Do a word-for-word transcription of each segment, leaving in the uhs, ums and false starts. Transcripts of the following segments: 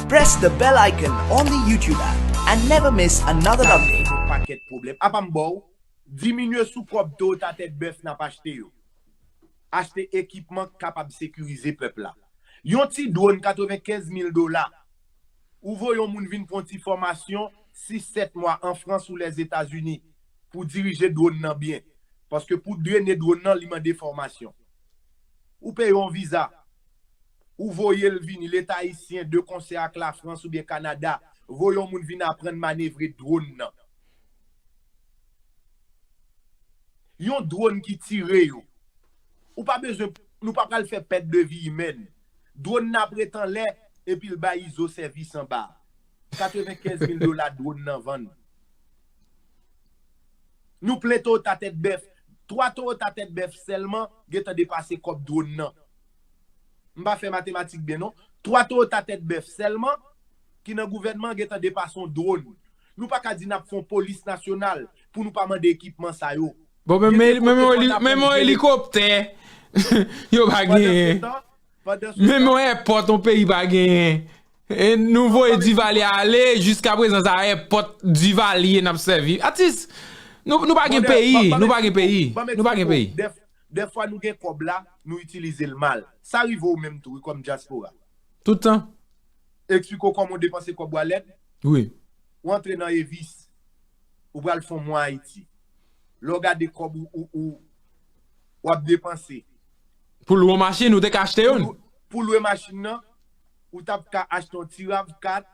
Press the bell icon on the YouTube app and never miss another update. Yon pakèt pwoblèm. Apa m ba w, diminye sou kòb Toyota tèt bèf n ap achte yo. Achte ekipman k kapab sekirize pèp la. Yon ti dwòn katrevenkenz mil dola. Ou voye yon moun vin pran ti fòmasyon sis sèt mwa an Frans ou Lèzetazini pou dirije dwòn nan byen. Paske pou drene dwòn nan, li mande fòmasyon. Ou peye yon viza. Ou voye l vini, Leta ayisyen, de konsè ak Lafrans oubyen Kanada, voye yon moun vin aprann manevre dwòn nan. Yon dwòn ki tire yo. Ou pa bezwen, nou pa pral fè pèt de vi imèn. Dwòn nan ap ret anlè, epi l bay Izo sèvis anba. Katrevenkenz mil dola dwòn nan vann. Nou plen Toyota tèt bèf. Twa Toyota tèt bèf sèlman gentan depase kòb dwòn nan. M pa fè matematik byen non. Twa Toyota tèt bèf sèlman ki nan gouvènman gentan depase yon dwòn. Nou pa ka di n ap fè yon polis nasyonal pou nou pa mande ekipman sa yo. Bon, menm menm yon helikoptè yo pa genyen. Menm yon èpòt yon peyi pa genyen. E nou voye Divalye ale, jiska prezan sa èpòt Divalye n ap sèvi. Atis, nou, nou pa gen peyi, nou pa gen peyi, nou pa gen peyi. Dèfwa nou gen kòb la, nou itilize l mal. Sa rive w menm tou, wi, kòm dyaspora. Tout tan. Eksplike w kòman w depanse kòb ou a lèd. Wi. Ou antre nan Evis, ou pral fè yon mwa Ayiti. Lè w gade kòb ou, ou, ou, w ap depanse. Pou lwe yon machin, ou te ka achte youn. Pou lwe machin nan, ou t ap ka achte yon ti rav kat,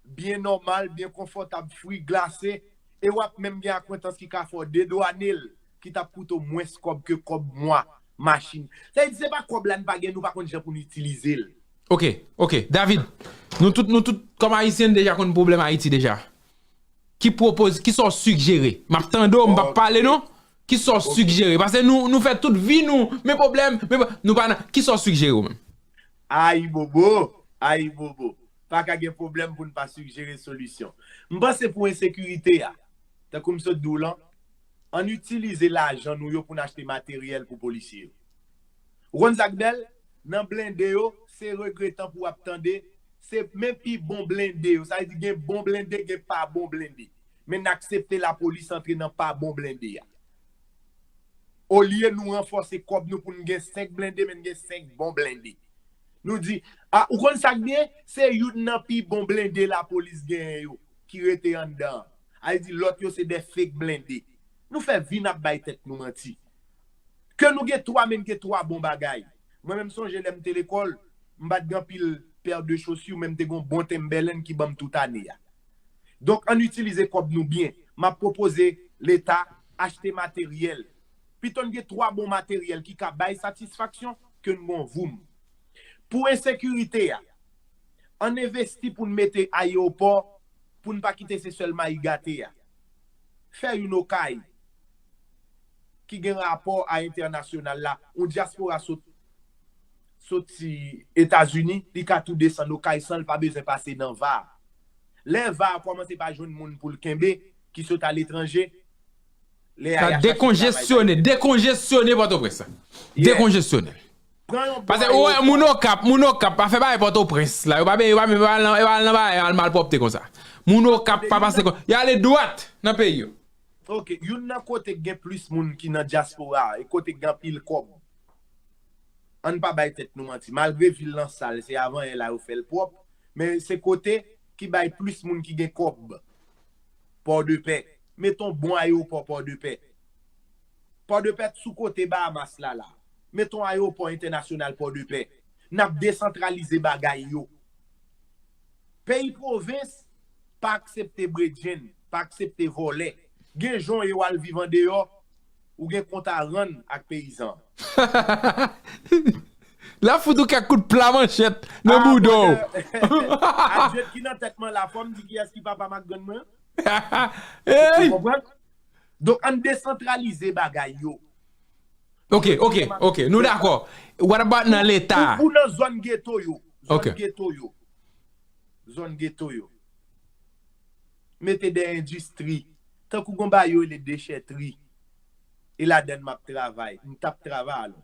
byen nòmal, byen konfòtab, fri, glase, e w ap menm gen akwentans ki ka fè w dedwane l, ki t ap koute w mwens kòb ke kòb mwa machin. Sa vle di se pa kòb la n pa gen, nou pa konn jan pou n itilize l. Ok, ok. David, nou tout, nou tout, kòm Ayisyen, n deja konn pwoblèm Ayiti deja. Ki pwopoze, kisa w sigjere? M ap tande w, m p ap pale non. Kisa w sigjere? Paske nou, nou fè tout vi nou, men pwoblèm, men pwo-, nou pa nan, kisa w sigjere ou menm? Ayibobo, ayibobo. Pa ka gen pwoblèm pou n pa sigjere solisyon. M panse pou ensekirite a, tankou m sot di w lan, ann itilize lajan nou yo pou n achte materyèl pou polisye yo. Ou konn sa k bèl? Nan blende yo, se regretan pou w ap tande, se men pi bon blende yo. Sa vle di gen bon blende, gen pa bon blende. Men n aksepte lapolis antre nan pa bon blende a. Olye nou ranfòse kòb nou pou n gen senk blende, men n gen senk bon blende. Nou di, a, ou konn sa k byen? Se youn nan pi bon blende lapolis genyen yo ki rete anndan an. Sa vle di lòt yo se de fake blende. Nou fè vi n ap bay tèt nou manti. Ke nou gen twa, men n gen twa bon bagay. Mwen menm sonje lè m te lekòl, m pa t gen anpil pè de chosi, men m te gen yon bon Timberland ki ban m tout ane a. Donk, ann itilize kòb nou byen. M ap pwopoze Leta achte materyèl. Pito n gen twa bon materyèl ki ka bay satisfaksyon ke n gen yon voum. Pou ensekirite a, ann envesti pou n mete ayewopò, pou n pa kite se sèl Mayi gate a. Fè youn Okay ki gen rapò a entènasyonal la. Yon dyaspora sot, soti Etazini, li ka tou desann Okay san l pa bezwen pase nan va. Lè va a kòmanse pa jwenn moun pou l kenbe, ki sot aletranje, lè a y a chache travay. Dekonjesyone, dekonjesyone Pòtoprens la. Dekonjesyone l. Paske ou wè moun Okap, moun Okap pa fè bagay Pòtoprens la. Yo pa, yo pa, yo pa al nan, yo pa al nan bagay, al malpwòpte konsa. Moun Okap pa pase kon, y ale dwat nan peyi yo. Ok, youn nan kote k gen plis moun ki nan dyaspora a, e kote k gen anpil kòb. Ann pa bay tèt nou manti. Malgre vil lan sal, se avanyè la yo fè l pwòp, men se kote ki bay plis moun ki gen kòb. Pòdepè. Mete yon bon ayewopò Pòdepè. Pòdepè t sou kote Bahamas la la. Mete yon ayewopò entènasyonal Pòdepè. N ap desantralize bagay yo. Peyi pwovens pa aksepte bredjenn, pa aksepte vòlè. Gen jan w ye w al viv andeyò, ou gen kont a rann ak peyizan. L ap fout ou kèk kout pla manchèt nan bouda w. Adjèt ki nan tèt mwen la, fò m di kiyès ki papa m ak grann mwen. Ou konprann? Donk, ann desantralize bagay yo. Ok, ok, ok. Nou dakò. What about nan Leta? Ou, ou nan zòn geto yo. Zòn geto yo. Zòn geto yo. Mete de endistri. Tankou gon bagay yo rele dechètri. E ladann m ap travay. M t ap travay alò.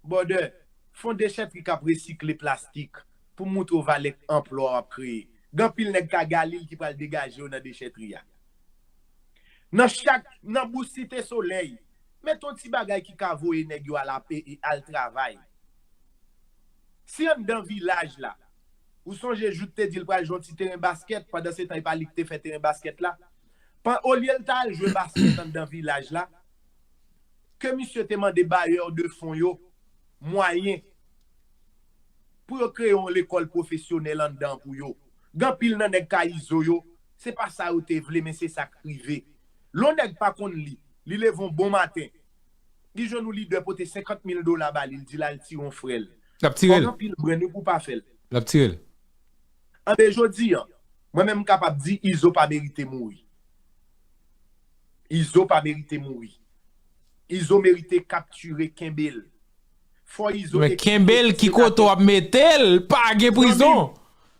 Brother, fè yon dechètri k ap resikle plastik. pou m moutre w valè anplwa w ap kreye. Gen anpil nèg ka Galil ki pral degaje yo nan dechètri a. Nan chak, nan bous Site Solèy, mete yon ti bagay ki ka voye nèg yo al, ap- e- e- al travay. Si anndan vilaj la, ou sonje Jout te di l pral jwe yon ti teren baskèt, pandan se tan e pa li ki te fè teren baskèt la, pan, olye l ta al jwe baskèt anndan vilaj la, ke misye te mande bayè de fon yo mwayen pou yo kreye yon lekòl pwofesyonèl anndan pou yo. Gen anpil nan nèg ka Izo yo, se pa sa yo te vle, men se sa k rive. Lè yon nèg pa konn li, li leve yon bon maten, li jwenn yon lidè pote senkant mil dola ba li, li di l al tire yon frè l. L ap tire l. Fò gen anpil brenn wi pou w pa fè l. L ap tire l. Anben, jodi a, mwen menm m kapab di Izo pa merite mouri. Izo pa merite mouri. Izo merite kaptire, kenbe l. Fò Izo Men eksplike kenbe l, ki kote w ap mete l? Pa gen prizon.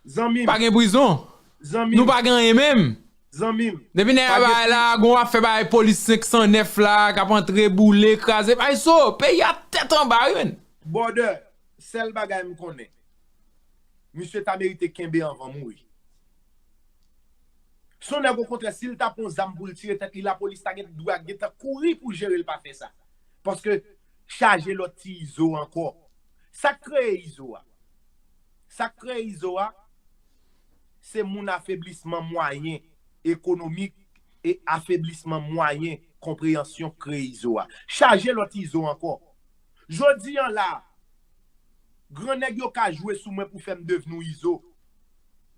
Zanmi m, Pa gen prizon. Zanmi m, Nou pa gen anyen menm. Zanmi m. Depi nèg la bay la, gon afè bay polis senk san nèf la, k ap antre, boule, kraze. Bay so, peyi a tèt anba, wi, menn. Brother, sèl bagay m konnen, misye ta merite kenbe anvan mouri. Se yon nèg, okontrè, si l ta pran zam pou l tire tèt li, lapolis ta gen dwa gentan kouri pou jere l pa fè sa. Paske chaje lòt ti Izo ankò. Sa k kreye Izo a? Sa k kreye Izo a, se moun afeblisman mwayen ekonomik e afeblisman mwayen konpreyansyon kreye Izo a. Chaje lòt Izo ankò. Jodi an la, gran nèg yo ka jwe sou mwen pou fè m devni yon Izo.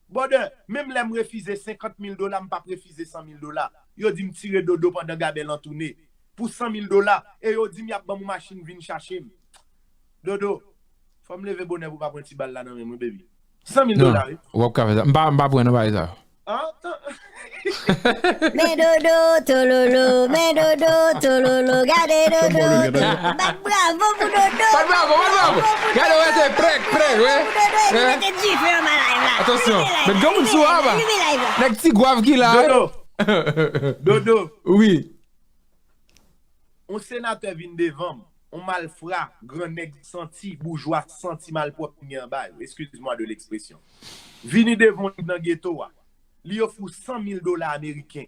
Brother, menm lè m refize senkant mil dola, m p ap refize san mil dola. Yo di m tire dodo pandan gabèl an tounen. Pou san mil dola, e yo di m y ap ban m yon machin vin chache m. Dodo, fò m leve bonè pou pa pran ti bal la nan men m wi, baby. San mil dola, wi. W ap ka fè sa. M pa, m pa pran nan bagay sa. Antan. Men dodo tololo, men dodo tololo, gade dodo tololo. Bat bravo pou dodo. Bat bravo, bat bravo. Gade, wè, se prèk, prèk, wè. Pou dodo, epi mete dife anba live la. Atansyon, met granmoun sou aba. Nèg Ti Gwav ki la, wi. Dodo. Dodo. Wi. Yon senatè vin devan m, yon malfra, gran nèg santi, boujwa santi malpwòp ki gen anba yo, excuse-moi de l'expression. Vini devan yon nèg nan geto a, li ofri w san mil dola ameriken.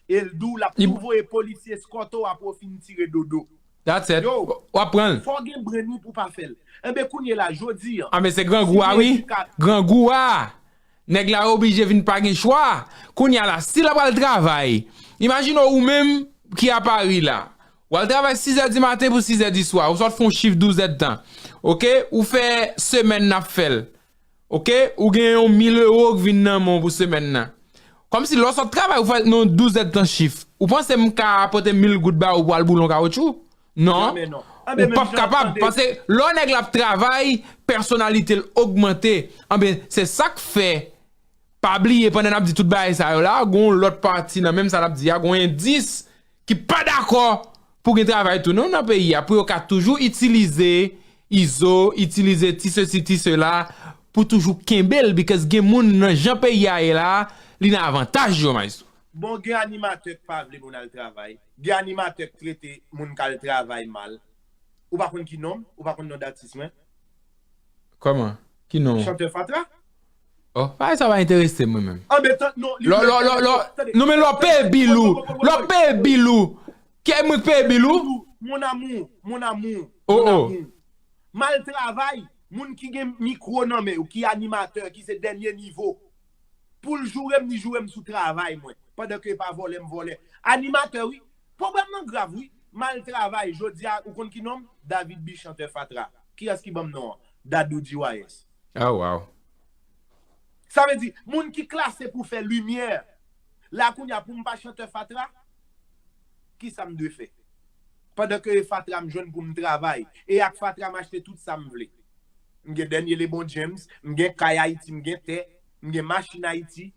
E l di w l ap tou voye polisye eskòte w apre w fin tire dodo. That's it. Yo, w ap pran l. Fò w gen brenn wi pou w pa fè l. Enben, kounye a la, jodi an, a, men se grangou a, wi. Grangou a. Nèg la oblije vin pa gen chwa. Kounye a la, si l ap al travay, imajine w ou menm ki a Pari la. W al travay sizè di maten pou sizè di swa. Ou sot fè yon chif douz èdtan. Oke? Ou fè semèn n ap fè l. Oke? Ou gen yon mil ewo k vin nan men w pou semèn nan. Kòmsi lè w sot travay, ou fè nan douz èdtan chif. Ou panse m ka pote mil goud ba ou pou al boule yon kawotchou? Non. Jamè non. Ou p ap kapab, paske lè yon nèg la ap travay, pèsonalite l ogmante. Anben, se sa k fè, pa bliye, pandan n ap di tout bagay sa yo la, gon lòt pati nan menm sa n ap di a, gon endis ki pa dakò pou gen travay tou non nan peyi a, pou yo ka toujou itilize Izo, itilize ti sesi, ti sela, pou toujou kenbe l, because gen moun nan jan peyi a ye la, li nan avantaj yo, maestro. Bon, gen animatè k pa vle moun al travay. Gen animatè k trete moun k al travay mal. Ou pa konn ki non m? Ou pa konn non datis mwen? Kòman? Ki non? Chantè Fatra. Oh, bagay sa pa enterese mwen menm. Anben, non, li... Lò, lò, lò, lò, tande, non, men lò peye bil ou. Lò peye bil ou. Kè mwen k peye bil ou? Mon amour, mon amour, mon amour. Mal travay, moun ki gen mikwo nan men yo, ki animatè, ki se dènye nivo. Pou l joure m, li joure m sou travay mwen. Pandan ke e pa vòlè m vòlè. Animatè, wi. Pwoblèm nan grav, wi. Mal travay, jodi a, ou konn ki non m? David B, chantè Fatra. Kiyès ki ban m non an? Dadou D Y S. Oh, wow. Sa vle di, moun ki klase pou fè limyè. La kounye a, pou m pa chantè Fatra, kisa m dwe fè? Pandan ke e Fatra m jwenn pou m travay, e ak Fatra m achte tout sa m vle. M gen dènye Lebon James, m gen kay Ayiti, m gen tè, m gen machin Ayiti.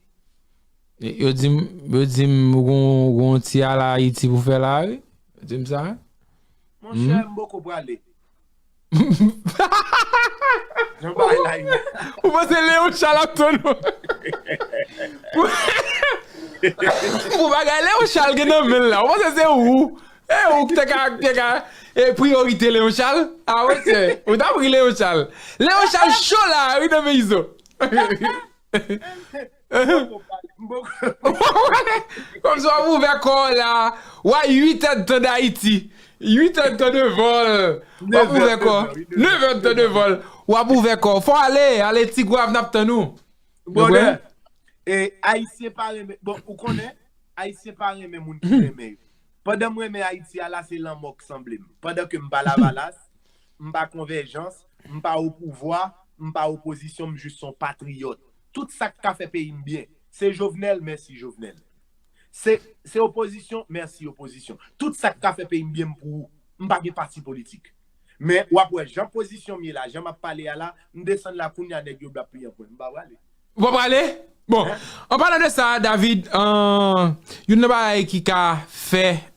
E, yo di m, yo di m ou gon, ou gon ti ala Ayiti pou fè la, wi. Yo di m sa, wi. Monchè, m poko prale. Jan bagay la ye. Ou panse Leon Charles ap tann ou? Pou bagay Leon Charles gen nan men l la. Ou panse se ou? E ou ki te ka, te ka, E priyorite Leon Charles? A wè, sè. Ou ta pri Leon Charles. Leon Charles cho la, wi, nan men Izo. Kòmsi w ap ouvè kò w la. W a uit èdtan Dayiti. Uit èdtan de vòl. W ap ouvè kò. Nèf èdtan de vòl. W ap ouvè kò. Fò ale, ale Tigwav, n ap tann ou. Brother, e, Ayisyen pa renmen, bon, ou konnen, Ayisyen pa renmen moun ki renmen yo. Pandan m renmen Ayiti a la, se lanmò k sanble m. Pandan ke m pa Lavalas, m pa Konvèjans, m pa opouvwa, m pa opozisyon, m jis yon patriyòt. Tout sa k ka fè peyi m byen, se Jovenel, mèsi Jovenel. Se, se opozisyon, mèsi opozisyon. Tout sa k ka fè peyi m byen, m pou ou. M pa gen pati politik. Men, w ap wè, jan pozisyon m ye la, jan m ap pale a la, m desann la kounye a, nèg yo ap pran pwen. M pa prale. Ou pa prale? Bon, an palan de sa, David, euh, youn nan bagay ki ka fè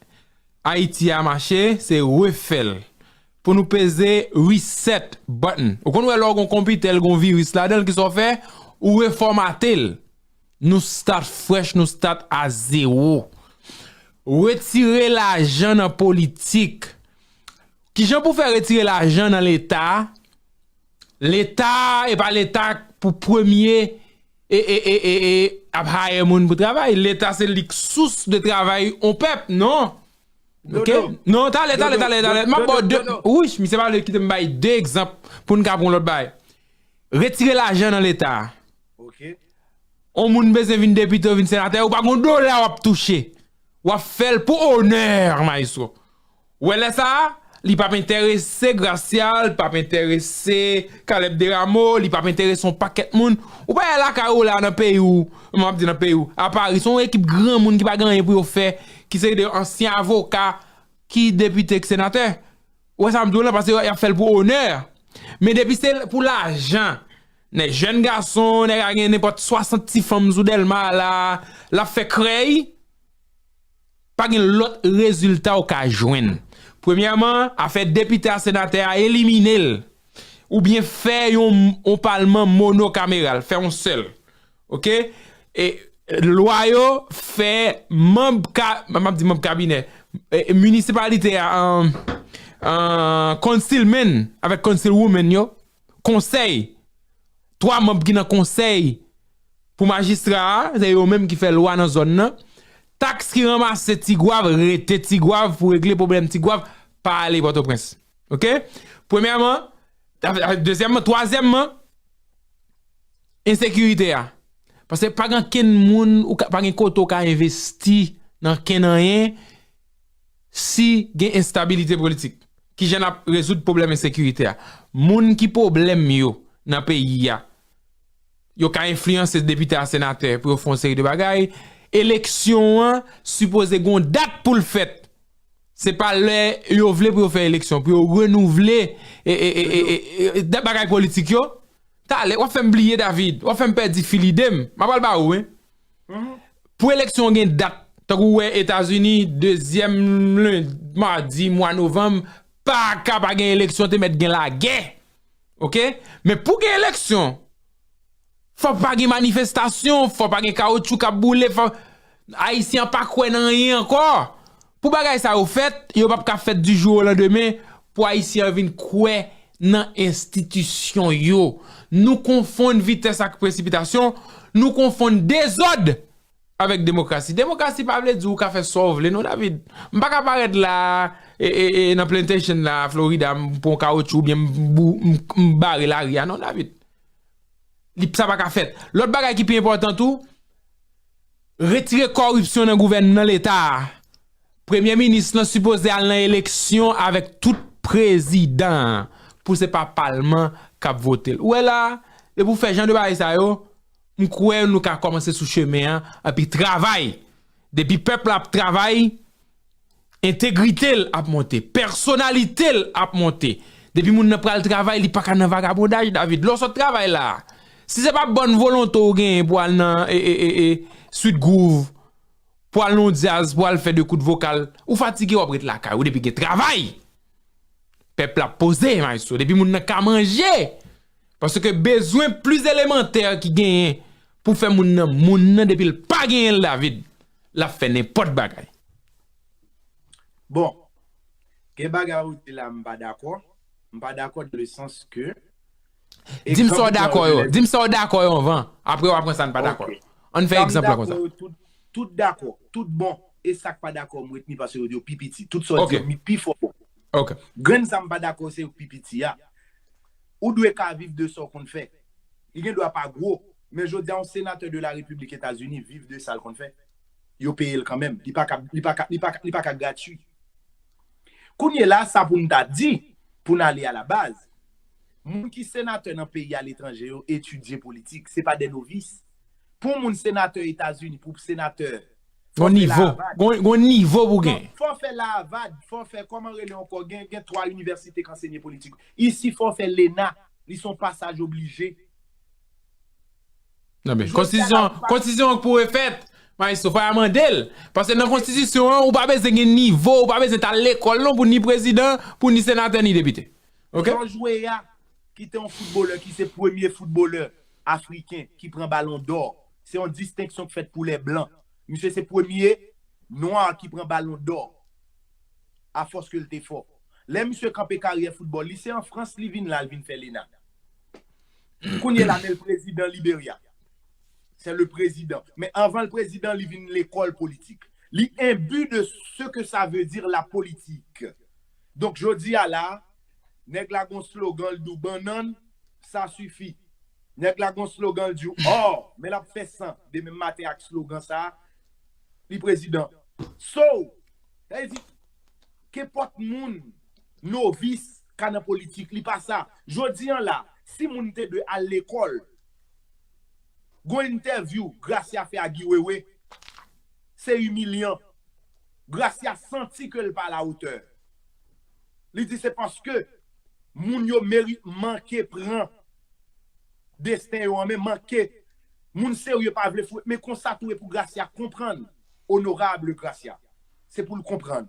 Ayiti a mache, se refè l. Pou nou peze reset button. Ou konn wè lè w gon konpitè, l gon viris ladan l, kisa w fè? Ou refòmate l. Nou start fresh, nou start a zewo. Retire lajan nan politik. Kijan pou fè retire lajan nan Leta? Leta, e pa Leta pou premye e, e, e, e, e, ap hire moun pou travay. Leta se li k sous de travay on pèp, non? Ok? Non, talè, talè, talè, talè. M ap ba w de, wi, misye pa vle kite m bay de egzanp pou n ka pran lòt bagay. Retire lajan nan Leta. Ok. On moun bezwen vin depite, vin senatè, ou pa gon dola w ap touche. W ap fè l pou onè, maestro. Ou wè lè sa a, li p ap enterese Gracia, li p ap enterese Caleb Desrameaux, li p ap enterese yon pakèt moun. Ou pa wè lakay ou la nan peyi w, m ap di nan peyi w, a Paris, se yon ekip granmoun ki pa gen anyen pou yo fè, ki se de ansyen avoka, ki depite, ki senatè. Ou wè sa m di w lan, paske y ap fè l pou onè. Men depi se pou lajan, nèg jèn gason, nèg a gen nenpòt swasant ti fanm sou Dèlma la, l ap fè krèy, pa gen lòt rezilta w ka jwenn. Premyèman, afè depite a, senatè a, elimine l. Oubyen fè yon, yon palman monokameral, fè yon sèl. Ok? E lwa yo fè manm ka, m ap di manm kabinè, e, minisipalite a, an, an, councilman avèk councilwoman yo, konsèy, twa manm ki nan konsèy pou majistra a, se yo menm ki fè lwa nan zòn nan. Taks ki ranmase Tigwav, rete Tigwav pou regle pwoblèm Tigwav, pa ale Pòtoprens. Ok? Premyèman, dezyèmman, twazyèmman, ensekirite a. Paske pa gen kenn moun, ou ka, pa gen kote ou ka envesti nan kenn anyen si gen enstabilite politik. Kijan n ap rezoud pwoblèm ensekirite a? Moun ki pwoblèm yo nan peyi a, yo ka enfliyanse depite a, senatè pou yo fè yon seri de bagay. Eleksyon an sipoze gen yon dat pou l fèt. Se pa lè yo vle pou yo fè eleksyon, pou yo renouvle, e, e, e, e, e, e, dat bagay politik yo. Talè, w ap fè m bliye, David. W ap fè m pèdi fil ide m. M ap al ba ou, wi. Pou eleksyon gen dat. Tankou w wè Etazini, dezyèm lendi, madi, mwa novanm, pa ka pa gen eleksyon, te mèt gen lagè. Ok? Men pou gen eleksyon, fò pa gen manifestasyon, fò pa gen kawotchou k ap boule, fò, Ayisyen an pa kwè nan anyen ankò. Pou bagay sa yo fèt, yo p ap ka fèt du jour au lendemain, pou Ayisyen an vin kwè nan enstitisyon yo. Nou konfonn vitès ak presipitasyon, nou konfonn dezòd avèk demokrasi. Demokrasi pa vle di ou ka fè sa w vle, non, David. M pa ka parèt la, e, e, e, nan Plantation la, Florida, m pran kawotchou oubyen m bou-, m, m bare lari a, non, David. Li, sa pa ka fèt. Lòt bagay ki pi enpòtan tou, retire kòripsyon nan gouvèn, nan Leta a. Premye minis lan sipoze al nan eleksyon avèk tout prezidan an, pou se pa palman k ap vote l. Ou wè la, depi w fè jan de bagay sa yo, m kwè nou ka kòmanse sou chemen an, epi travay. Depi pèp la ap travay, entegrite l ap monte, pèsonalite l ap monte. Depi moun nan pral travay, li pa ka nan vagabondaj, David. Lè w sot travay la, si se pa bòn volonte w genyen pou al nan, e, e, e, e, Sweet Groove, pou al nan yon djaz, pou al fè de kout vokal, ou fatige, w ap ret lakay ou depi gen travay. Pèp la poze, maestro, depi moun nan ka manje. Paske bezwen plis elemantè ki genyen pou fè moun nan, moun nan depi l pa genyen l, David, l ap fè nenpòt bagay. Bon, Gen bagay ou di la, m pa dakò. M pa dakò dans le sens que Di m sa w dakò yo. Di m sa w dakò yo anvan. Apre w ap pran sa n pa dakò. Ann fè egzanp lan konsa. Tout dakò, tout bon. E sa k pa dakò, m retni paske yo di yo pi piti. Tout sa w di yo pi fò bon. Grenn sa m pa dakò se yo pi piti a. Ou dwe ka viv de sa w konn fè. Li gen dwa pa gwo, men jodi a yon senatè de la Repiblik Etazini viv de sa l konn fè. Yo peye l kanmenm. Li pa ka, li pa ka, li pa ka, li pa ka gratui. Kounye la, sa pou n ta di, pou n ale a la baz, moun ki senatè nan peyi aletranje yo etidye politik, se pa de novis. Pou moun senatè Etazini, pou senatè, Gon nivo, gon nivo pou gen. Fò fè la Avad, fò fè, kòman rele ankò, gen, gen twa inivèsite k ansenye politik. Isi, fò fè lena, li se yon pasaj oblije. Konstitisyon an pou refèt, Maestro, fò y amande l. Paske nan konstitisyon an, ou pa bezwen gen nivo, ou pa bezwen t al lekòl non pou ni prezidan, pou ni senatè, ni depite. Oke? George Weah, ki te yon foutbolè, ki se premye foutbolè afriken ki pran balon dò. Se yon distenksyon k fèt pou lè blan. Misye se premye nwa ki pran balon dò. Afòs ke l te fò. Lè misye kanpe karyè foutbòl li, se an Frans li vin la, l vin fè lena. Kounye la, men l prezidan Liberya. Se le prezidan. Men anvan l prezidan, li vin lekòl politik. Li enbi de ce que ça veut dire la politique. Donk, jodi a la, nèg la gon slogan, l di w bannann, sa sifi. Nèg la gon slogan, l di w ò, men l ap fè san demen maten ak slogan sa, li prezidan. So, sa vle di, kenpòt moun, novis, ka nan politik, li pa sa. Jodi a la, si moun te dwe al lekòl, gon entèvyou Gracia fè a Guy Wewe, se imilyan. Gracia santi ke l pa a la hauteur. Li di se paske moun yo meri manke pran desten yo an men, manke moun serye pa vle foure. Men konsa tou e pou Gracia konprann, onorab Gracia. Se pou l konprann.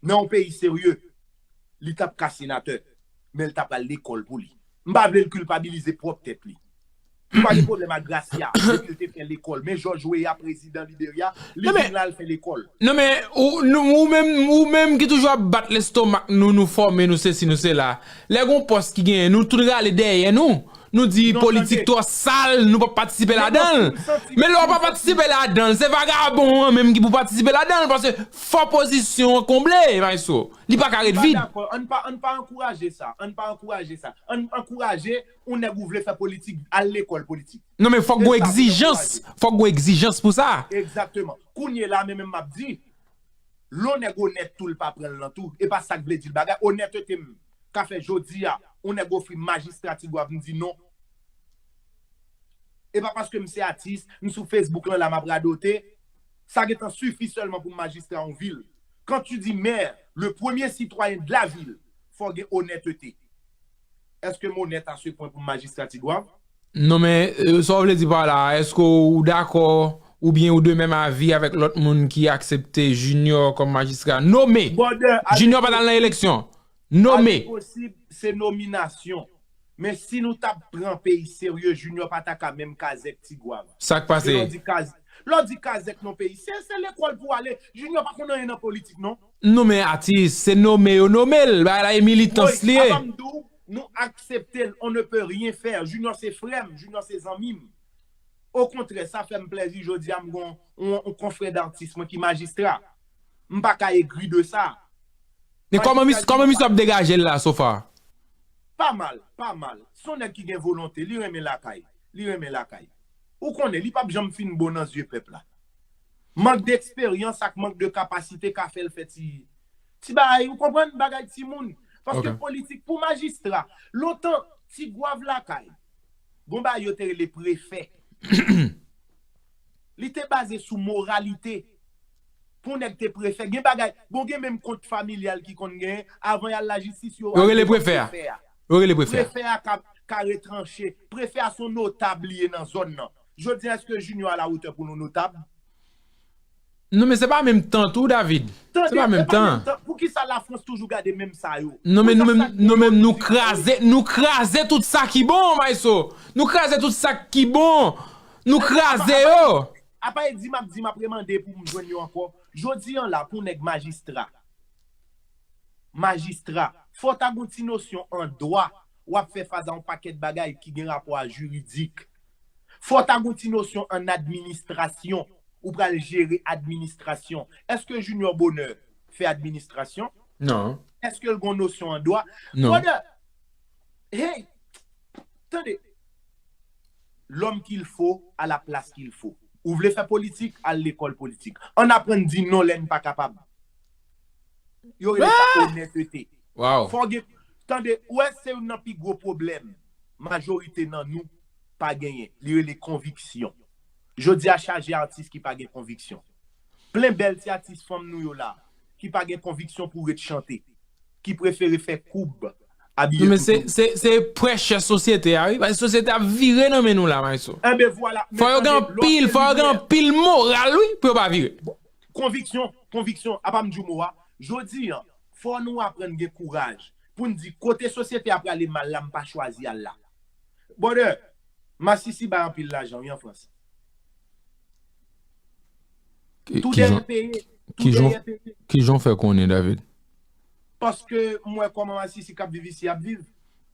Nan yon peyi serye, li t ap ka senatè, men l t ap al lekòl pou li. M pa vle l kilpabilize pwòp tèt li. M pa gen pwoblèm ak Gracia, depi l te fè lekòl. Men George Weah, prezidan Liberya, li vin la, l fè lekòl. Non, men ou, ou menm, ou menm ki toujou ap bat lestomak nou, nou fòme, nou sesi, nou sela. Lè gon pòs ki genyen, nou tout rale dèyè nou. Nou di politik twò sal, nou p ap patisipe ladan l. Men lè w pa patisipe ladan l, se vagabon an menm ki pou patisipe ladan l, paske fò pozisyon an konble, Maestro. Li pa ka ret vid. Ann pa, ann pa ankouraje sa. Ann pa ankouraje sa. Ann ankouraje yon nèg ou vle fè politik, al lekòl politik. Non, men fòk gon egzijans. Fòk gon egzijans pou sa. Egzakteman. Kounye la, men menm m ap di, lè yon nèg onèt tou, l pa pran l nan tou. E pa sa k vle di l bagay. Onètete m ka fè jodi a, yon nèg ofri m majistra Tigwav, m di non. E pa paske m se atis, m sou Facebook lan la m ap radote. Sa gentan sifi sèlman pou m majistra yon vil. Quand tu dis maire, le premier citoyen de la ville, fò gen onètete. Èske m onèt a se pwen pou m majistra Tigwav? Non, men sa w vle di pa la, èske w dakò oubyen ou de menm avi avèk lòt moun ki aksepte Junior kòm majistra nome? Junior pa t al nan eleksyon. Nome. Posib se nominasyon. Men si nou t ap pran peyi serye, Junior pa ta ka menm kazèk Tigwav. Sa k pase? Lè w di kazèk nan peyi, se lekòl pou ale. Junior pa konn anyen nan politik non. Non, men atis, se nome yo nome l. Bagay la e militans li ye. Nou aksepte l, on ne peut rien faire. Junior se frè m, Junior se zanmi m. Okontrè, sa fè m plèzi jodi a m gon yon konfrè datis mwen ki majistra. M pa ka egri de sa. Men kòman misye ap degaje l la, so far? Pa mal, pa mal. Se yon nèg ki gen volonte, li renmen lakay. Li renmen lakay. Ou konnen, li p ap janm fin bon nan zye pèp la. Mank de eksperyans ak mank de kapasite ka fè l fè ti, ti bagay, ou konprann, bagay timoun. Paske politik pou majistra, lontan, Tigwav lakay, gon bagay yo te rele prefè. Li te baze sou moralite. Pou nèg te prefè, gen bagay, bon, gen menm kont familyal ki konn gen, avan y al lajistis, yo rele prefè a. Yo rele prefè a. Prefè a ka, ka retranche. Prefè a se yon notab li ye nan zòn nan. Jodi a, èske Junior a la wotè pou yon notab? Non, men se pa menm tan tou, David. Se pa menm tan. Poukisa Lafrans toujou gade menm sa yo? Non, men nou menm, nou menm, nou kraze, nou kraze tout sa ki bon, Maestro. Nou kraze tout sa ki bon. Nou kraze yo. Apa e di m ap di m ap remande pou m jwenn yo ankò. Jodi a la, pou nèg majistra. majistra, fò w ta gon ti nosyon an dwa, w ap fè fas a yon pakèt bagay ki gen rapò a jiridik. Fò w ta gon ti nosyon an administrasyon, ou pral jere administrasyon. Èske Junior Bonheur fè administrasyon? Non. Èske l gon nosyon an dwa? Non. Brother, hey, tande, l'homme qu'il faut à la place qu'il faut. Ou vle fè politik, al lekòl politik. Ann aprann di non lè n pa kapab. Yo rele sa onètete. Wow. Fò gen, tande, ou wè se youn nan pi gwo pwoblèm majorite nan nou pa genyen. Li rele konviksyon. Jodi a chaje atis ki pa gen konviksyon. Plen bèl ti atis fanm nou yo la, ki pa gen konviksyon pou ret chante, ki prefere fè koub, abiye Non, men se toutou. se se pressure sosyete a, wi. Paske sosyete ap vire nan men nou la, maestro. Enben vwala. Men Fò yo gen tande, lòt anpil, fò yo gen limyè. Anpil moral, wi, pou yo pa vire. Konviksyon, konviksyon, apa m di w mo a, jodi a, fò nou aprann gen kouraj pou n di kote sosyete a prale mal la, m pa chwazi al la. Brother, Masisi bay anpil lajan, wi, an Frans. Ki- Tou Kijan dèyè peye, tou kijan- dèyè peye. Kijan w fè konnen, David? Paske m wè kòman Masisi k ap viv isi ap viv.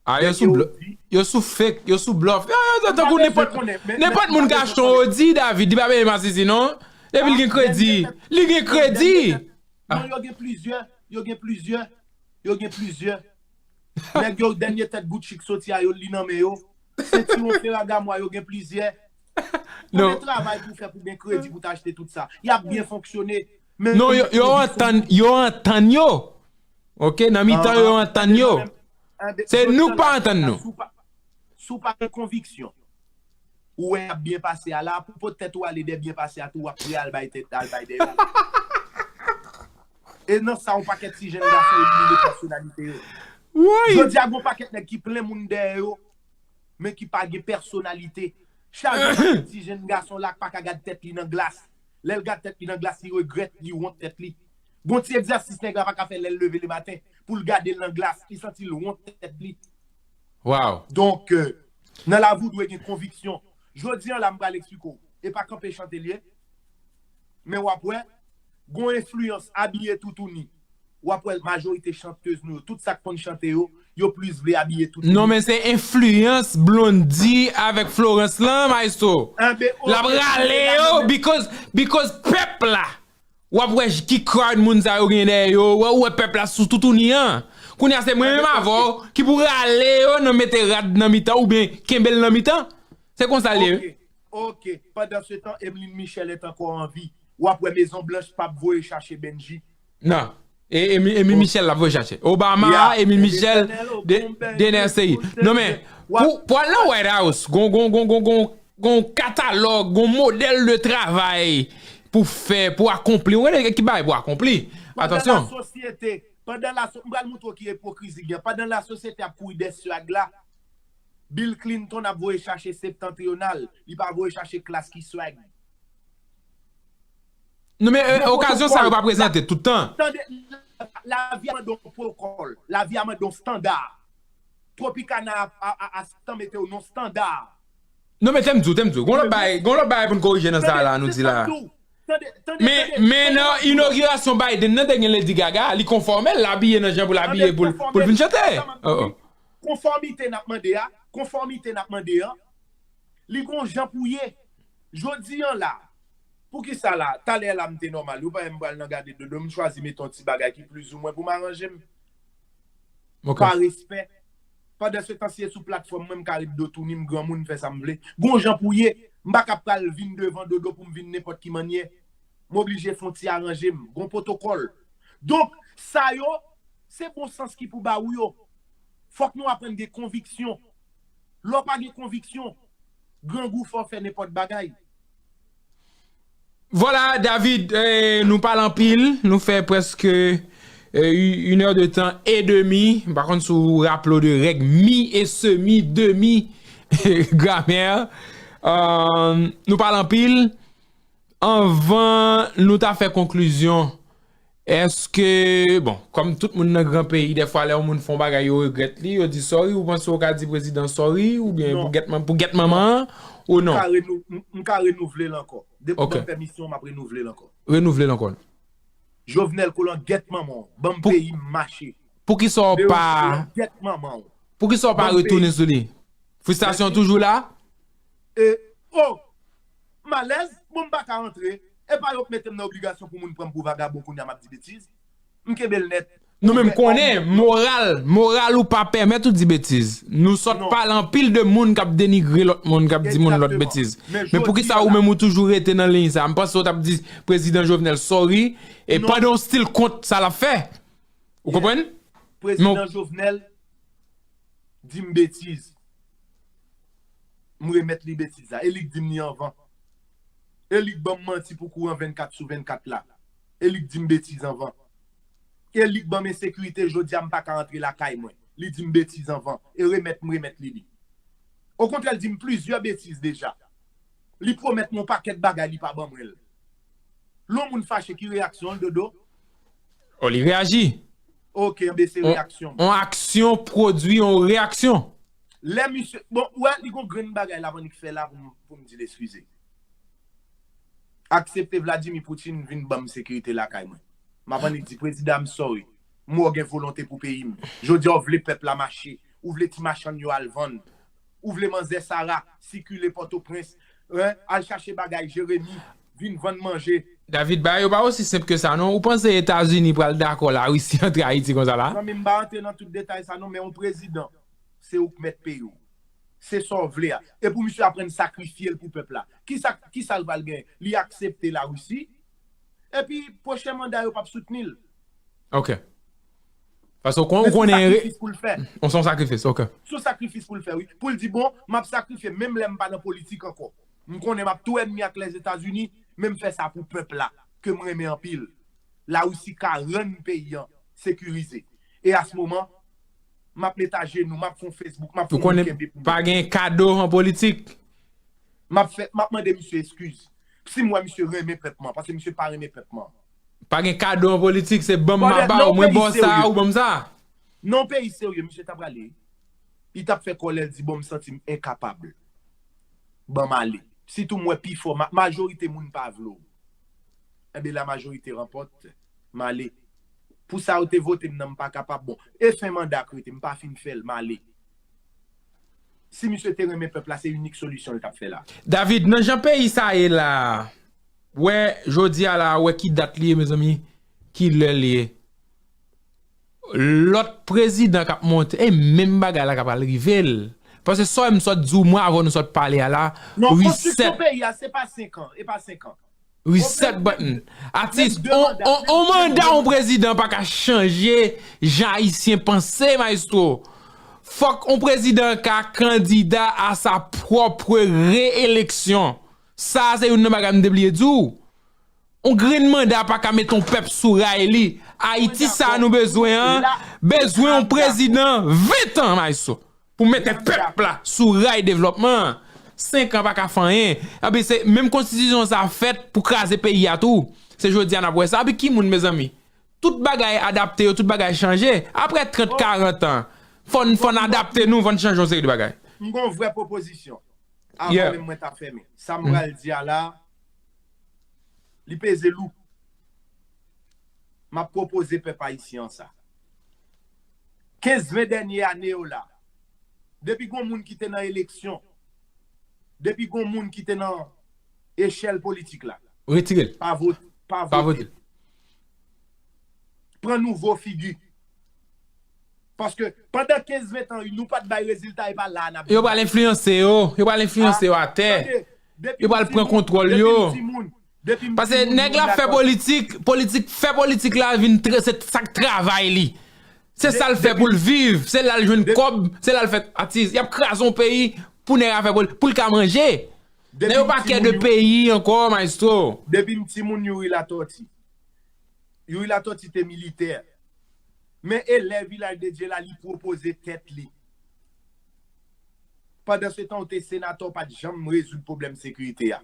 Ah, yo Nèg sou yo bluff. di- Yo sou fake, yo sou bluff. Yo, yo, yo, tankou Mwen nenpòt konnen, men- nenpòt men- moun men- ka achte yon odi, David, li pa peye Masisi, non? Depi l gen kredi, li gen kredi. Non, yo gen plizyè, yo gen plizyè, yo gen plizyè. Nèg yo dènye tèt Gucci k soti a yo li nan men yo. Sentiwon Ferragamo a yo gen plizyè. Non. Konbyen travay pou fè pou gen kredi pou t achte tout sa? Y ap byen fonksyone. Men Non, yo, yo antann, yo antann yo. Ok, nan mitan yo antann yo. Se nou k pa antann nou. Si w pa, si w pa gen konviksyon, ou wè y ap byen pase a la, pou pote tèt ou ale dè byen pase a tou, w ap pre al bay tèt, al bay dèyè w. E nan sa, yon pakèt ti jèn gason elimine pèsonalite yo. Woy! Jodi a, gon pakèt nèg ki plen moun dèyè yo, men ki pa gen pèsonalite. Chak jou, pakèt ti jèn gason la k pa ka gad tèt li nan glas. Lè l gad tèt li nan glas, li regrèt, li wont tèt li. Gon ti egzèsis nèg la pa ka fè lè l leve lematen, pou l gade l nan glas, li santi l wont tèt li. Wow! Donk, euh, nan lavi w dwe gen konviksyon. Jodi a la, m pral eksplike w. E pa kanpe chante l ye. Men w ap wè, gon enfliyans abiye toutouni. W ap wè majorite chantèz nou yo, tout sa k konn chante yo, yo plis vle abiye toutouni. Non, men se enfliyans Blondy avèk Florence lan, maestro. L ap rale yo because, because pèp la. W ap wè ki crowd moun sa yo gen dèyè yo, w ap wè pèp la sou toutouni an. Kounye a se mwen menm avè w ki pou rale yo nan mete rad nan mitan oubyen kenbe l nan mitan. Se konsa l ye. Ok, ok. Pandan se tan, Emeline Michel est encore en vie. W ap wè Mezon Blanch p ap voye chache Benji. Non. E Emi Emi Michel l ap voye chache. Obama, Emi Michel, Dener Seri. Non men, pou, pou al nan White House, gon, gon, gon, gon, gon, gon katalòg, gon modèl de travay pou fè, pou akonpli. Ou konnen ki bagay pou akonpli. Atansyon. Pandan lasosyete, pandan laso, m pral montre w ki ipokrizi gen. Pandan lasosyete ap kouri dèyè swag la, Bill Clinton ap voye chache Septentrional, li pa voye chache klas ki swag. Non, men okazyon sa yo pa prezante tout tan. Tande, lavi a mande yon pwotokòl, lavi a mande yon standa. Tropicana a, a, a, a tan mete w nan standa. Non, men te m di w, te m di w. Gon lòt bagay, gon lòt bagay pou n korije nan sa la, nou di la. Men, men nan inogirasyon Biden nan, te gen Lady Gaga, li konfòme, l abiye nan jan pou l abiye pou l, pou l vin chante. Oh, oh. Konfòmite n ap mande a, konfòmite n ap mande a, li gon jan pou ye. Jodi an la, poukisa la, talè la m te nòmal, yo pa wè m pral nan gade dodo, m chwazi mete yon ti bagay ki plizoumwen pou m aranje m. Ok. Pa respè. Pandan se tan, si e sou platfòm mwen, m ka ret do touni, m granmoun, m fè sa m vle. Gon jan pou ye, m pa ka pral vin devan dodo pou m vin nenpòt ki mannyè. M oblije fè yon ti aranje m, gon pwotokòl. Donk, sa yo, se bon sans ki pou ba ou yo. Fòk nou aprann gen konviksyon. Lè w pa gen konviksyon, grangou fè w fè nenpòt bagay. Vwala, David, eh, nou pale anpil, nou fè prèske eh, une heure de temps et demi. M pa konn si w raple w de règ mi e semi, demi, gramè. Euh, nou pale anpil. Anvan nou ta fè konklizyon, èske, bon, kòm tout moun nan gran peyi, dèfwa lè yon moun fè yon bagay, yo regrèt li, yo di sorry, ou panse w ka di prezidan sorry, oubyen pou gèt man-, pou gèt manman an, ou non? M ka renou-, m, m ka renouvle l ankò. Depi w ban m pèmisyon, m ap renouvle l ankò. Renouvle l ankò. Jovenel Colan, gèt manman w, ban m peyi m mache. Poukisa w pa, poukisa w pa retounen sou li? Fristrasyon toujou la? E, oh, m alèz, bon, m pa ka antre. E pa yo k mete m nan obligasyon pou moun pran m pou vagabon, kounye a m ap di betiz. M kenbe l nèt. Nou menm konnen, moral, moral ou pa pèmèt ou di betiz. Nou sot pale anpil de moun k ap denigre lòt moun, k ap di moun lòt betiz. Men poukisa ou menm ou toujou rete nan liy sa? M panse w t ap di prezidan Jovenel sorry, e pandan w still kont sa l ap fè. Ou konprann? Prezidan Jovenel di m betiz. M remèt li betiz la. E li k di m li anvan. E li k ban m manti pou kouran vennkat sou vennkat la. E li k di m betiz anvan. E li k ban m ensekirite, jodi a m pa ka rantre lakay mwen. Li di m betiz anvan. E remèt m remèt li li. Okontrè, l di m plizyè betiz deja. Li pwomèt mwen yon pakèt bagay, li pa ban mwen l. Lè yon moun fache, ki reyaksyon l, Dodo? O, li reyaji. Ok, enben se reyaksyon m. On aksyon pwodui on reyaksyon. Lè misye, bon, ou wè, li gon grenn bagay la, Vanik fè la pou m, pou m di l eskize. Aksepte Vladimir Putin vin ban m sekirite lakay mwen. M ap annik di, prezidan, I'm sorry. M wè w gen volonte pou peyi m. Jodi a, w vle pèp la mache. Ou vle ti machann yo al vann. Ou vle manzè Sara sikile Pòtoprens, en, al chache bagay Jeremi, vin vann manje. David, bagay yo pa osi senp ke sa, non. Ou panse Etazini pral dakò Larisi antre Ayiti konsa la? Zanmi m, m pa antre nan tout detay sa, non, men yon prezidan, se ou k mèt peyi w. Se sa w vle a. E pou misye aprann sakrifye l pou pèp la. Kisa, kisa l pral genyen? Li aksepte Larisi, epi pwochen manda yo p ap soutni l. Ok. Paske w kon-, ou konnen. Se yon sakrifis pou l fè. Se yon sakrifis, ok. Se yon sakrifis pou l fè, wi. Pou l di, bon, m ap sakrifye, menm lè m pa nan politik ankò. M konnen m ap tou ènmi ak Lèzetazini, men m fè sa pou pèp la, ke m renmen anpil. Larisi ka rann peyi an sekirize. E a se moman, m ap met ajenou, m ap fè yon Facebook, m ap fè yon kenbe pou mwen. Ou konnen pa gen kado an politik. M ap fè, m ap mande misye eskiz. Si m wè misye renmen pèp mwen, paske misye pa renmen pèp mwen. Pa gen kado an politik, se ban m ma ba w, mwen ba w sa, ou ban m sa. Nan yon peyi serye, misye ta prale. Li t ap fè kòlè, l di, bon, m santi m enkapab. Ban m ale. Sitou m wè pifò, ma-, majorite moun pa vle w. Enben, la majorité remporte. M ale. Pou sa yo te vote m nan, m pa kapab. Bon, e fen manda k rete, m pa fin fè l, m ale. Si misye te renmen pèp la, se inik solisyon l t ap fè la. David, nan jan peyi sa ye la, wè, jodi a la, wè ki dat li ye, mezanmi, ki lè li ye. Lòt prezidan k ap monte, e menm bagay la k ap al rive l. Paske sa w wè m sot di w, mwen, avan nou sot pale a la, non, konstriksyon peyi a, se pa senk an, e pa senk an. Reset button. Atis, on, on, on manda yon prezidan pa ka chanje jan Ayisyen panse, maestro. Fòk on prezidan ka kandida a sa pwòp reeleksyon. Sa a se youn nan bagay m te bliye di w. On grenn manda pa ka mete on pèp sou ray li. Ayiti sa a nou bezwen an, bezwen on prezidan ven tan, maestro. Pou mete pèp la sou ray devlòpman an. Senk an pa ka fè anyen. Epi se menm konstitisyon sa a fèt pou kraze peyi a tou. Se jodi a n ap wè sa. Epi ki moun, mezanmi? Tout bagay adapte yo, tout bagay chanje. Apre trant, karant an, fò n, fò n adapte nou, fò n chanje yon seri de bagay. M gon vrè pwopozisyon. Avan menm mwen ta fèmen. Sa m pral di a la, li peze lou. M ap pwopoze pèp ayisyen an sa. Kenz, ven dènye ane yo la, depi gon moun ki te nan eleksyon, depi gon moun ki te nan echèl politik la, retire l. Pa vote, pa vote. Pran nouvo figi. Paske pandan kenz, ven tan, nou pa t bay rezilta, e pa la a n ap viv. Yo pral enfliyanse yo. Yo pral enfliyanse yo atè. Yo pral pran kontwòl yo. Paske nèg la fè politik, politik, fè politik la vin tre-, se sa k travay li. Se sa l fè pou l viv, se la l jwenn kòb, se la l fè atis. Y ap kraze yon peyi pou nèg la fè poli-, pou l ka manje. Nèg yo pa kè de peyi ankò, maestro. Depi m timoun, Youri Latòti. Youri Latòti te militè. Men e lè Vilaj de Dye la, li pwopoze tèt li. Pandan se tan, ou te senatè, ou pa t janm rezoud pwoblèm sekirite a.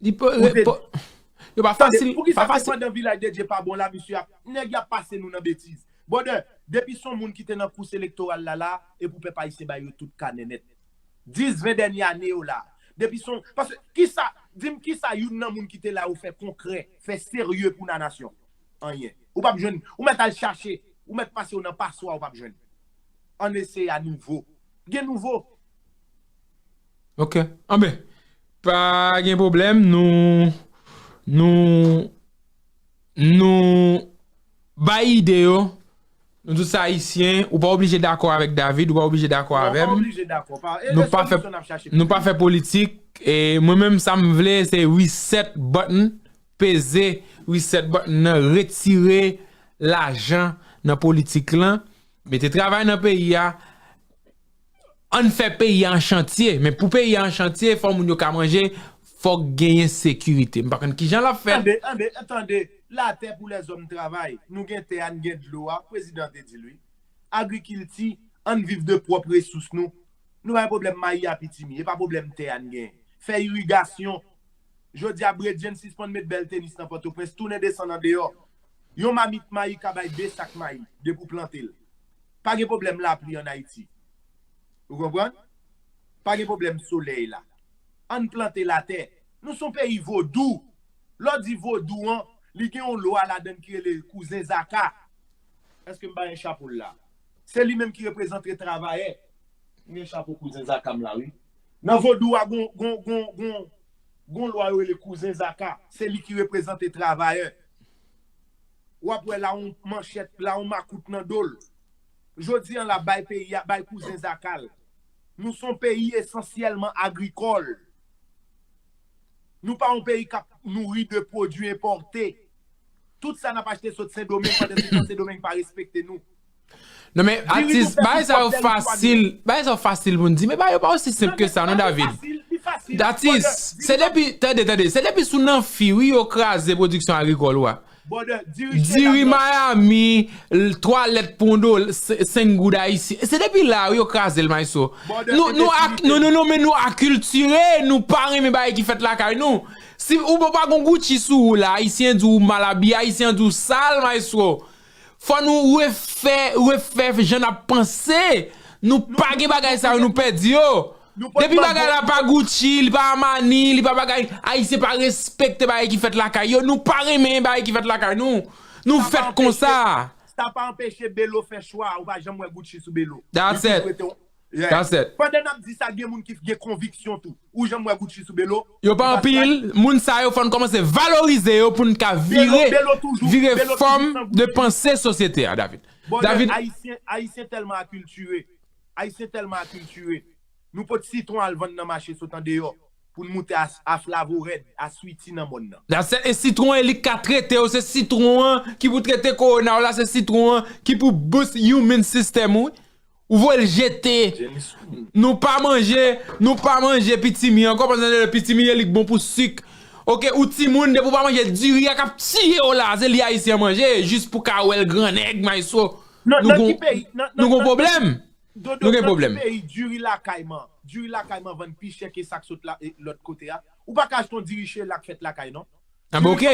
Li po-, po-, yo pa fasil, poukisa pa se fasil. Pandan Vilaj de Dye pa bon la, misye ap, nèg y ap pase nou nan betiz. Brother, depi se yon moun ki te nan kous elektoral la, la, e pou pèp ayisyen ba yo tout kanè nèt. Dis, ven dènye ane yo la. Depi se yon, paske, kisa, di m kisa youn nan moun ki te la yo fè konkrè, fè serye pou nanasyon? Anyen. Ou p ap jwenn, ou mèt al chache. Ou mèt pase w nan paswa, ou p ap jwenn. Ann eseye a nouvo. Gen nouvo. Ok. Anben, pa gen pwoblèm, nou, nou, nou bay ide yo. Nou tout se Ayisyen, ou pa oblije dakò avèk David, ou pa oblije dakò avè m. Nou pa fè, nou pa fè politik, e mwen menm sa m vle, se reset button, peze reset button nan, retire lajan nan politik lan, mete travay nan peyi a, ann fè peyi a an chantye, men pou peyi a an chantye, fò moun yo ka manje, fòk genyen sekirite. M pa konn kijan l ap fèt. Tande, tande, tande, latè pou lèzòm travay, nou gen tè a, n gen dlo a, prezidan te di l wi. Agrikilti, ann viv de pwòp resous nou. Nou pa gen pwoblèm mayi a Pitimi, e pa pwoblèm tè a n gen. Fè irigasyon. Jodi a, Bredjenn sispann met bèl tenis nan Pòtoprens, tounen desann andeyò. Yon mamit mayi ka bay de sak mayi, depi w plante l. Pa gen pwoblèm lapli ann Ayiti. Ou konprann? Pa gen pwoblèm solèy la. Ann plante latè. Nou se yon peyi vodou. Lè w di vodou an, li gen yon lwa ladan l ki rele Kouzen Zaka. Èske m pa gen chapo l la? Se li menm ki reprezante travayè. M gen chapo Kouzen Zaka m la wi. Nan vodou a gon, gon, gon, gon, gon lwa yo rele Kouzen Zaka. Se li ki reprezante travayè. W ap wè la yon manchèt, la yon makout nan do l. Jodi an la bay peyi a, bay Kouzen Zaka l. Nou se yon peyi esansyèlman agrikòl. Nou pa yon peyi k ap nouri de pwodui enpòte. Tout sa n ap achte sot Sendomeng, pandan se tan Sendomeng pa respekte nou. Non men atis, bagay sa yo fasil, bagay sa yo fasil pou n di, men bagay yo pa osi senp ke sa non David. Atis, se depi, tande, tande, se depi sou Nanfi wi yo kraze pwodiksyon agrikòl ou a. Diri Miami, twalèt pou yon dola, senk goud ayisyen. Se depi la wi yo kraze l, maestro. Nou, nou, non, non, non, men nou akiltire, nou pa renmen bagay ki fèt lakay nou. Si ou pa gon Gucci sou ou la, ayisyen di w mal abiye, ayisyen di w sal, maestro. Fò nou refè, refè jan n ap panse. Nou pa gen bagay sa yo, nou pèdi yo. Depi bagay la pa Gucci, li pa Armani, li pa bagay, ayisyen pa respekte bagay ki fèt lakay yo. Nou pa renmen bagay ki fèt lakay nou. Nou fèt konsa. Sa pa anpeche Belo fè chwa, ou pa janm wè Gucci sou Belo. That's it. That's it. Pandan n ap di sa, gen moun ki gen konviksyon tou. Ou janm wè Gucci sou Belo? Yo pa anpil. Moun sa yo fò n kòmanse valorize yo pou n ka vire, vire fòm de panse sosyete a, David. David. Ayisyen, Ayisyen tèlman akiltire. Ayisyen tèlman akiltire. Nou pot sitwon al vann nan mache sot andeyò. Pou n moute a, a Flavorèd, a Switi nan mòn nan. That's it. E sitwon e li k ka trete w, se sitwon an ki pou trete kowona w la, se sitwon an ki pou boost immune system ou. Ou voye l jete. Nou pa manje, nou pa manje pitimi ankò, paske pitimi e li k bon pou sik. Ok, ou timoun, depi w pa manje diri a k ap tiye w la, se li ayisyen an manje, jis pou ka wè l grannèg, maestro. Nou gon pwoblèm. Nou gen pwoblèm. Dodo, nan ki peyi diri lakay man, diri lakay man vann pi chè ke sa k sot la, e, lòt kote a? Ou pa ka achte yon diri chela k fèt lakay non. Anben ok.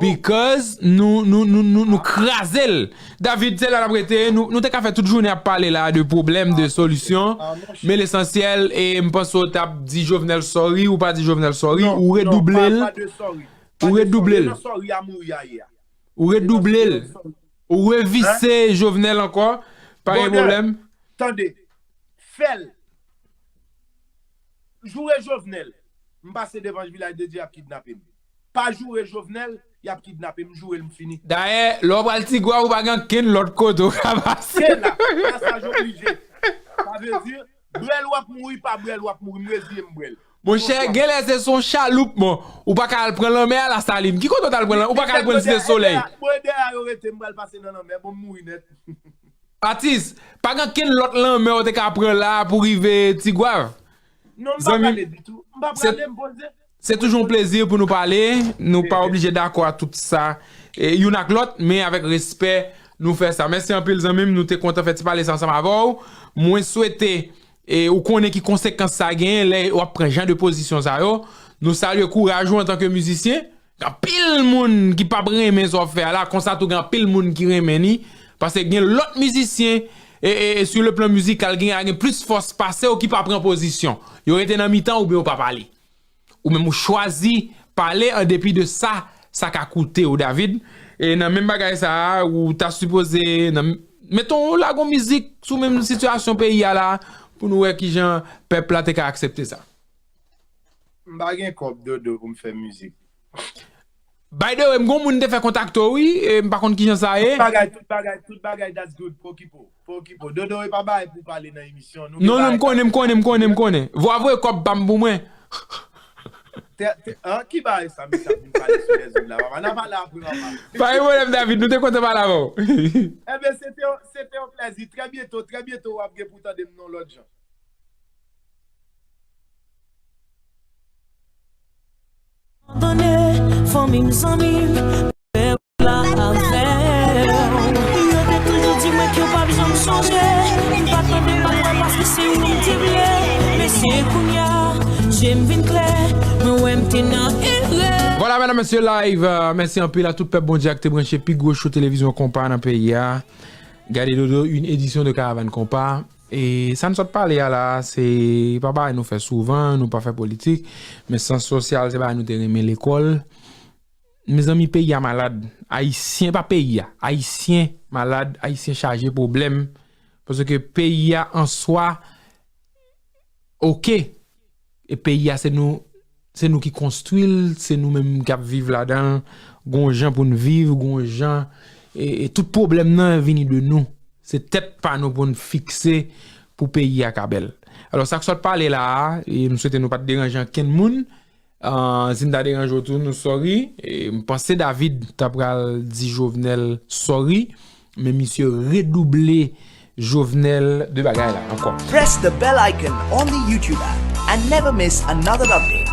Because nou, nou, nou, nou, nou kraze l. David, se la n ap rete. Nou, nou te ka fè tout jounen ap pale la de pwoblèm, de solisyon. Men lesansyèl, e m panse w t ap di Jovenel sorry, ou pa di Jovenel sorry, ou redouble l. Ou redouble l. Ou redouble l. Ou revise Jovenel ankò. Pa gen pwoblèm. Tande. Fè l. Joure Jovenel. M pase devan vilaj de Dye, y ap kidnape m. Pa joure Jovenel, y ap kidnape m, joure l, m fini. Dayè, lè w pral Tigwav, ou pa gen kenn lòt kote w ka pase. Se la, pasaj oblije. Sa vle di, brèl w ap mouri, pa brèl w ap mouri, m reziye m brèl. Monchè, genlè se sou yon chaloup, bon, ou pa ka al pran lanmè a Lasalin. Ki kote w t al pran lanmè? Ou pa ka al pran Site Solèy. Bon, e dèyè a yo rete, m pral pase nan lanmè, bon, m mouri nèt. Atis, pa gen kenn lòt lanmè w te ka pran la pou rive Tigwav? Non, m pa prale ditou. M pa prale, m poze. Se toujou yon plezi pou nou pale. Nou pa oblije dakò a tout sa, e, youn ak lòt, men avèk respè, nou fè sa. Mèsi anpil, zanmi m. Nou te kontan fè ti pale sa ansanm avè w. Mwen swete, e, ou konnen ki konsekans sa genyen lè w ap pran jan de pozisyon sa yo. Nou salye kouraj ou antanke mizisyen. Gen anpil moun ki p ap renmen sa w ap fè a la, konsa tou gen anpil moun ki renmen ni, paske gen lòt mizisyen, e, e, e, sur le plan musical, gen, gen plis fòs pase w ki pa pran pozisyon. Yo rete nan mitan oubyen yo pa pale. Ou menm ou chwazi pale an depi de sa, sa ka koute w, David. E nan menm bagay sa a, ou ta sipoze, nan, meton, ou lage yon mizik sou menm sitiyasyon peyi a la, pou nou wè kijan pèp la te ka aksepte sa. M pa gen kòb, Dodo, pou m fè mizik. By the way, m gon moun te fè kontakte w, wi, e m pa konn kijan sa ye. Tout bagay, tout bagay, tout bagay, that's good. Pokipo, pokipo. Dodo, e pa bagay pou pale nan emisyon. Non, non, m konnen, m konnen, m konnen, m konnen. Vwa voye kòb pa m pou mwen. Te, te, an, ki bagay sa, misye ap vin pale sou lèzòd la, papa? N a pale apre, papa. Pa gen pwoblèm, David, nou te kontan pale avè w. Enben, se te, se te yon plèzi. Trè byento, trè byento, w ap gen pou tande m nan lòt jan. Abandone, fanmi m, zanmi m, pèp la avè w. Yo te toujou di mwen ke yo p ap janm chanje. M pa tande, m pa kwè, paske se ou m te vle. Men se kounye a, je m vin klè, mwen wè m te nan erè. Vwala, medam, mesye, live. Euh, mèsi anpil a tout pèp Bondye ak te branche pi gwo show televizyon konpa nan peyi a. Gade Dodo, une édition de Caravane Compas. E sa n sot pale a la, se pa bagay nou fè souvan, nou pa fè politik, men sans sosyal se bagay nou te renmen lekòl. Mezanmi, peyi a malad. Ayisyen, pa peyi a, Ayisyen malad, Ayisyen chaje pwoblèm. Paske peyi a an swa, oke. E peyi a, se nou, se nou ki konstwi l, se nou menm k ap viv ladan l. Gon jan pou n viv, gon jan, e, e tout pwoblèm nan vini de nou. Se tèt pa nou pou n fikse pou peyi a ka bèl. Alò, sa k sot pale la a, e m swete nou pa t deranje ankenn moun. Ah, si m ta deranje w tou, nou sorry. E m panse David ta pral di Jovenel sorry, men misye redouble Jovenel de bagay la ankò. Press the bell icon on the YouTube app and never miss another update.